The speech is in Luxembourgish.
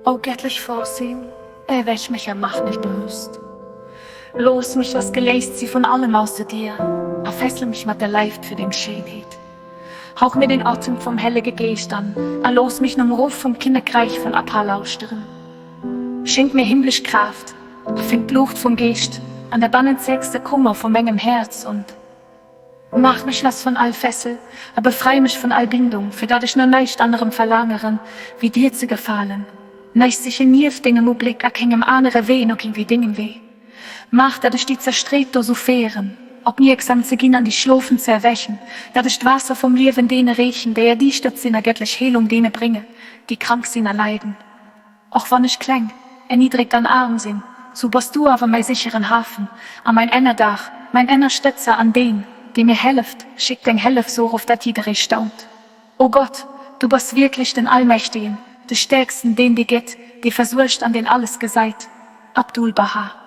O göttlich Vorsehung, erwäch mich a mach mich bewusst. Los mich was geléist si vun allem ausser dir, a fessel mich mat der Leift fir deng Schéinheet. Hauch mir den Atem vum hellege Geescht an, a looss mich nom Ruff vum Kinnekräich vun Abha lauschteren. Schenk mir himmlesch Kraaft, a fänk d'Luucht vum Geescht an der bannenzegste Kummer vu mengem Häerz und Maach mech lass vun all Fessel a befrei mech vun all Bindung, fir datt ech no näischt anerem verlaangeren, wéi dir ze gefalen, näischt sichen nieft dengem Ubléck a kengem anere Wee noginn wéi dengem Wee. Maach, datt ech déi Zerstreet dozu féieren, opmierksam ze ginn an déi Schlofen ze erwächen, datt ech d'Waasser vum Liewen deene reechen, déi erdiischtert sinn a gëttlech Heelung deene brénge, déi krank sinn a leiden. Och wann ech kleng, erniddregt an aarm sinn, sou bass du awer mäi sicheren Hafen a mäin Ennerdaach, mäin Ennerstëtzer an deen, dee mir helleft. Schéck deng Hellef sou erof, dat jidderee staunt. O Gott, du bass wierklech den Allmächtegen, de Stäerksten, deen, dee gëtt, dee versuergt an deen alles gesäit. Abdu'l-Bahá.